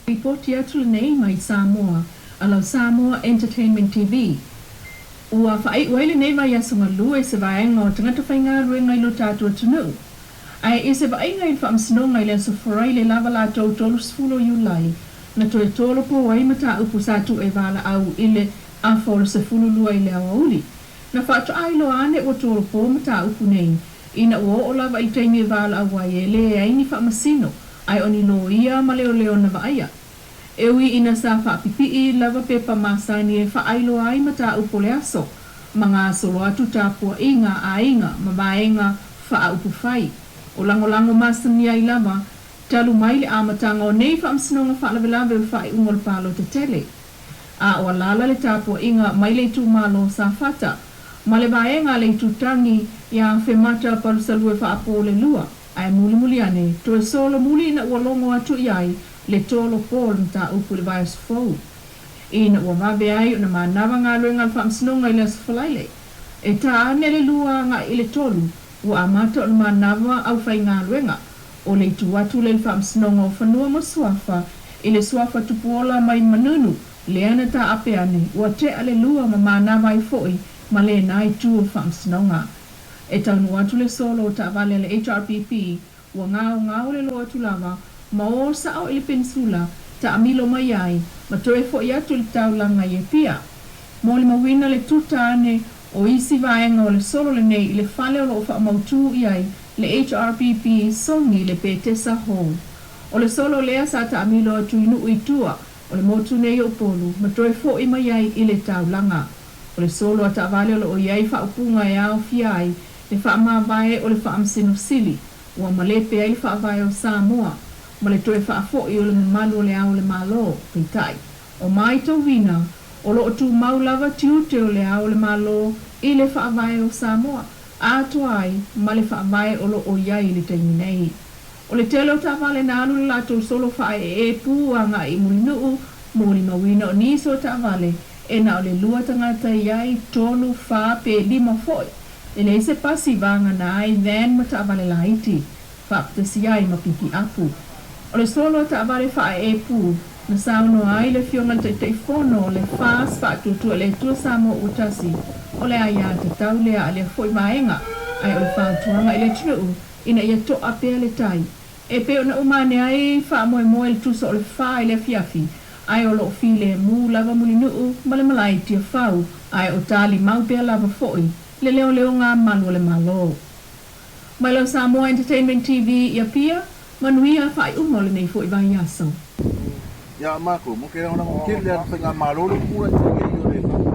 Lipoti atu lenei mai Samoa a lau Samoa Entertainment TV. Ua faaiu ai lenei vaiaso galue i se vaega o tagata faigaluega i lo tatou atunuu. Ae i se vaaiga i le Faamasinoga i le aso Faraile lava latou 30 o Iulai, na toe tolopo ai mataupu sa tuu e valaau i le afa o le 12 i le aoauli. Na faatoa iloa ane ua tolopo mataupu nei, ina ua oo lava i le taimi e valaau ai e leai ni faamasino, ae o ni loia ma leoleo na vaaia. E ui ina sa faapipii lava pepa masani e faailoa ai mataupu o le aso, ma gasolo atu tapuaiga a aiga ma vaega faaupufai. O lagolago masani ai lava, talu mai le amataga o nei faamasinoga faalavelave o le faaiuga o le palota tele. A o alaala le tapuaiga mai le itumalo o Safata, ma le vaega a le Itutagi iā Femata Palusalue Faapolelua, ae mulimuli ane, toe solomuli ina ua logo atu i ai le tolopo o le mataupu i le vaiaso fou. Ina ua vave ai ona manava galuega a le Faamasinoga i le Aso Faraile, e tā ane le lua agai i le tolu, ua amata ona manava aufaigaluega o le itu atu lea i le Faamasinoga o Fanua ma Suafa i le suafa Tupuola mai Manunu, lea na taape ane, ua tea le lua ma manava ai foi ma lena itu o le Faamasinoga. E taunuu atu le solo o taavale a le HRPP, ua gaogao le loa atu lava ma o sao i le penisula, taamilo mai ai ma toe foi atu i le taulaga i Apia. Molimauina le tuta ane o isi vaega o le solo lenei i le fale o lo o faamautū i ai le HRPP i Sogi i le Petesa Hall. O le solo lea sa taamilo atu i Nuu i tua o le motu nei o Upolu ma toe foi mai ai i le taulaga. O le solo a taavale o lo o i ai faaupuga e aofia ai le faamavae o le Faamasino Sili ua malepe ai le Faavae o Samoa ma le toe faafoi o le mamalu o Le Ao o le Malo. Peitai, o maitauina, o lo o tumau lava tiute o Le Ao o le Malo i le Faavae o Samoa, atoa ai ma le Faavae o lo o i ai i le taimi nei. O le tele o taavale na alu le latou solo faaeee pū agai i Mulinuu, molimauina o nisi o taavale e na o le lua tagata i ai, tolu, fa pe lima foi. E leai se pasi vagana ai van ma taavale laiti, faapatasi ai ma pikiapu. O le solo a taavale faaee pū, na saunoa ai le Afioga i le Taitaifono o le FAS Faatuatua i le Atua Samoa Ua Tasi, o le aia tatau lea a lea foi vaega, ae o le fautuaga i le atunuu, ina ia to'a pea le tai. E pei ona uma ane ai faamoemoe le tusa o le fa i le afiafi, ae o lo o filemu lava Mulinuu ma le malae i Tiafau, ae o talimau pea lava foi le leoleoga malu o le Malo. Mai lau Samoa Entertainment TV i Apia, manuia faaiuga o lenei foi vaiaso. Ia mākou, mo ke lagolago tele a le faigamalo le tulai mai nei o le.